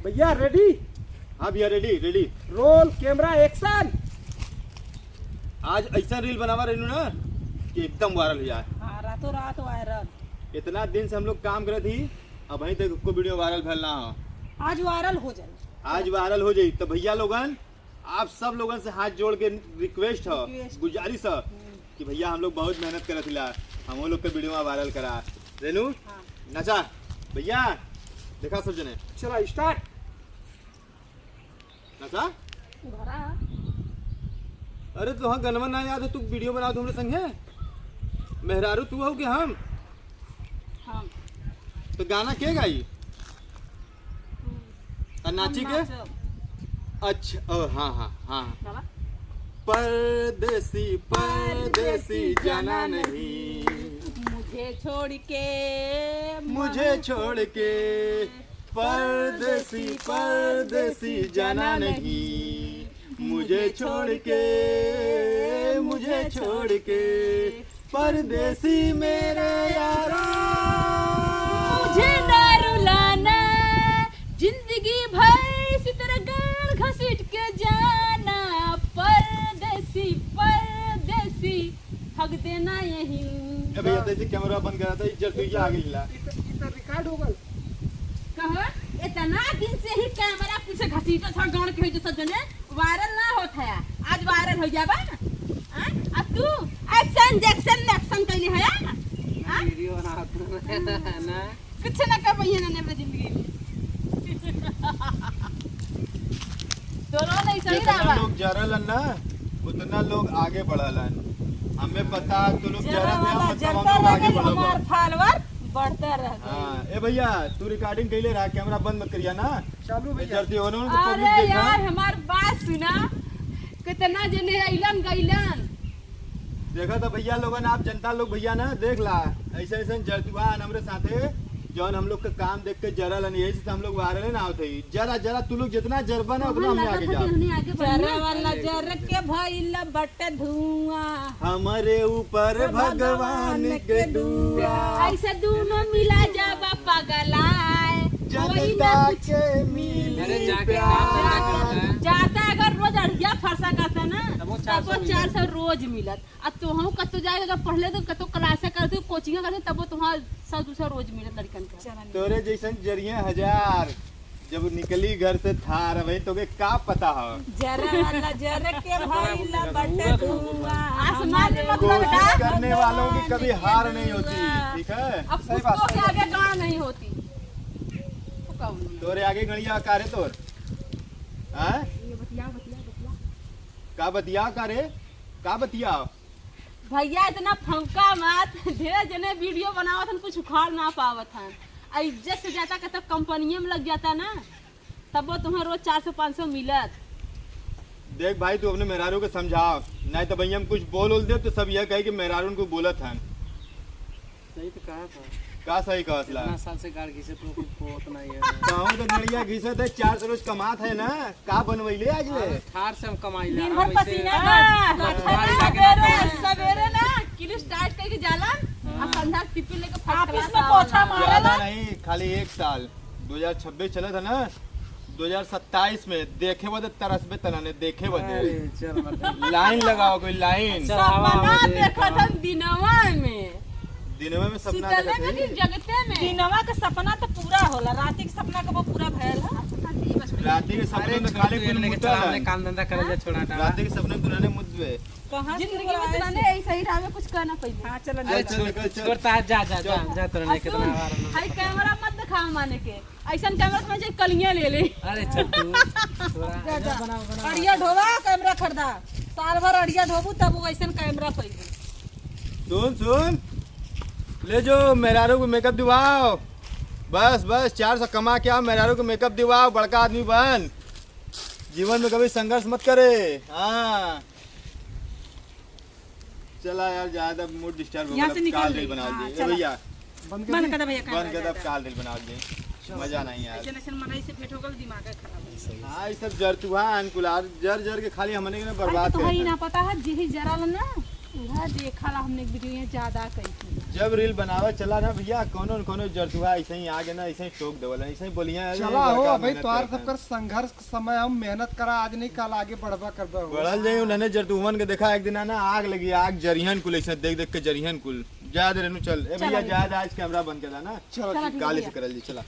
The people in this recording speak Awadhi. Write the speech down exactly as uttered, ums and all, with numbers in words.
भैया, ready? हाँ भैया, ready, ready। Roll, camera, action। आज ऐसा reel बनावा रहनू ना कि एकदम viral हो जाए। हाँ, रातों रात viral। इतना दिन से हम लोग काम करत ही, अबहीं तक एको video viral भइल ना हो। आज viral हो जाए। आज viral हो जाई। तो भैया लोगन, आप सब लोगन से हाथ जोड़ के request ह, request। गुजारिश ह हम्म। कि भैया हम लोग बहुत मेहनत करत हिला, हमहू लोग के video में viral करा। रेनू, हाँ। नचा। भैया, देखा सब जने। चला, start। नचा। घरा। अरे, तोहा गनवा ना याद है, तू video बनाओ हमरे संगे। मेहरारू तू हो कि हम? हम। तो गाना के गाई? आ नाची के? अच्छा, ओ, हाँ, हाँ, हाँ। बाबा। परदेसी, परदेसी जाना नहीं। मुझे छोड़ के, मुझे छोड़ के, परदेसी, परदेसी जाना नहीं। मुझे छोड़ के, मुझे छोड़ के, परदेसी मेरा यारा। मुझे ना रुलाना, जिंदगी भर इसी तरह गाल घसीट के जाना। परदेसी, परदेसी, हक देना यहीं। ए भैया, तैसे camera बंद करा था, इज्जत हुई आगे हिला। इत-, इत record हो गल। कहो, इतना दिन से ही camera पीछे घसीटत ह, गाँड़ के हो जो सब जने। Viral ना होत है, आज viral हो जाबा। हाँ? आ तू action, action, action कैले है, हाँ? Video बनावत है ना। कुछ ना कर पाइए ना अपने जिंदगी में। तोरो नहीं सही जितना रहा। लोग जरलन ना, उतना लोग आगे बढ़लन। हमें पता, तू लोग जरा जरा वाला हम जरता हम लोग आगे रहे, बढ़ब। हमार follower बढ़ता रहता है। हाँ, ए भैया, तू recording कैले रहा, camera बंद मत करिया ना। चालू भैया। जरती होने उनको अरे public देखा। यार, हमार बात सुना, कितना जने अइलन गइलन। देखा तो भैया लोगन, आप जनता लोग भैया ना देख ला, ऐसे ऐसे जरतुआ हमरे साथे, जौन हम लोग का काम देख के जरलन, यही से तो हम लोग viral ना होते ही। जरा जरा तू लोग जितना जरबा ना, उतना हमने आगे जाओ। जरा वाला जर के भइल बट धुआं। हमरे ऊपर भगवान के दुआ। ऐसे दोनों मिला जाबा पगलाए। जनता के मिली अरे जाके प्यार। काम धंधा करता है। जाता अगर रोज अढ़िया फरसा करता ना, तब वो तब वो चार सौ चार सौ रोज मिलत। आ तोहू कतो जाए, अगर पढ़ले तो कतो class करते, coaching करते, तब वो तोहार सौ दो सौ रोज मिलत लड़कन का। तोरे जैसन जरिए हजार। जब निकली घर से थार, भाई, तोके का पता हो? जरा वाला जर के भइल बट धुआं। आसमान में मतलब कोशिश करने वालों की कभी हार नहीं होती, ठीक है? अब कुत्तों के आगे गांड नहीं होती। तोरे आगे गड़िया का रे तोर? हाँ? ये बतिया, बतिया, बतिया। का बतिया का रे? का बतिया? भैया, इतना फौका मत। ढेर जने video बनावत हन, कुछ उखाड़ ना पावत हन। आ इज्जत से जाता, कहता कंपनिये में लग जाता ना, तब वो तुम्हें रोज चार सौ पाँच सौ मिलत। देख भाई, तू अपने मेहरारू के समझाओ, नहीं तो भैया हम कुछ बोल उल देब तो सब यह कहे कि मेहरारू उनको बोलत हन। सही तो कहा था। का सही कहत ला? इतना साल से गाड़ घिसे तो कुछ होत नहीं है। कहूँ तो गड़िया घिसत है, चार सौ रोज कमात है ना, का बनवैले आज ले? अरे, ठार से हम कमाई ले, दिन भर पसीना हाँ। बहा, बहा, बहा, सवेरे, सवेरे ना किलिस टाइट करके जालन, आ हाँ। संध्या के टिफिन लेके first office class में पोछा आवला। मारेला। ज्यादा नहीं, खाली एक साल, दो हज़ार छब्बीस चलत है ना, दो हज़ार सत्ताईस में देखे बदे तरसबे तनने, देखे बदे। अरे, चल, मतलब। लाइन लगाओ, कोई लाइन। अच्छा, सपना आवा, आवा, देखत देखा। हम दिनवा में। दिनवा में सपना सुतले देखत में हई? कि जगते में? दिनवा के सपना तो पूरा होला, राती के सपना कबो पूरा भयल है? राती के सपना अरे, में छोड़ खाली दे, कुल लेके मुद्दा चला, है। अपने काम धंधा करे जा, हाँ? छोड़ा हटा। राती के सपना में दुल्हने मुद्दे। कहाँ से जिंदगी में बुलाए तुमने से? ऐसा ही रहा, कुछ कहना पहले। हाँ, चलो, अरे, चलो, छोड़, चलो, चलो। छोड़, ता जा, जा, जा, चलो। जा, तोरा नहीं, कितना सुन, बार हम लोग भाई, camera मत दिखाओ माने के। ऐसन camera समझ के कलियां ले ले। अरे चल तू, थोड़ा जा, जा। बनाओ, बनाओ। अड़िया ढोवा, camera खरीदा। साल भर अड़िया ढोबू, तब वो ऐसन camera पइबू। सुन, सुन, ले जो मेहरारू को makeup दिवाओ। बस, बस, चार सौ कमा के आओ, मेहरारू को makeup दिवाओ, बड़का आदमी बन। जीवन में कभी संघर्ष मत करे। हाँ। चला यार, ज्यादा mood disturb हो यहाँ गया, से अब निकल काल रही। Reel बनाओ हाँ, जी। ए चला। भैया, बंद कर दे भैया, बंद कर दे, अब काल reel बनाओ जी। चलो। मजा नहीं यार। ऐसे, ऐसे मनई से भेंट हो गल, दिमाग खराब हो गया। हाँ, ये सब जर तुहान कुलार, जर जर के खाली हमने के ना अरे, बर्बाद तो कर तोहई दिया। ना पता है, जेही जरा ला ना, उहा देखा ला हमने एक video यहाँ ज्यादा कही थी। जब रील बनावे चला ना भैया, कोनो न कोनो जरतुआ ऐसे ही आगे ना, ऐसे ही टोक देवल, ऐसे ही बोलिया, "अरे, चला हो, बड़का भाई, मेहनत तोहार करता है।" सबकर संघर्ष के समय हम मेहनत करा, आज नहीं काल आगे बढ़बा करबा हो। बढ़ल जाई, उन्हने जरतुअन के देखा, एक दिन ना आग लगी, आग जरिहन कुल, ऐसे देख देख के जरिहन कुल। जा दे रेनू, चल। ए चला भैया, भैया। जा दे, आज कैमरा बंद कर दा ना। चलो, चलो, ठीक। ठीक है काले भैया। से करल जी, चला।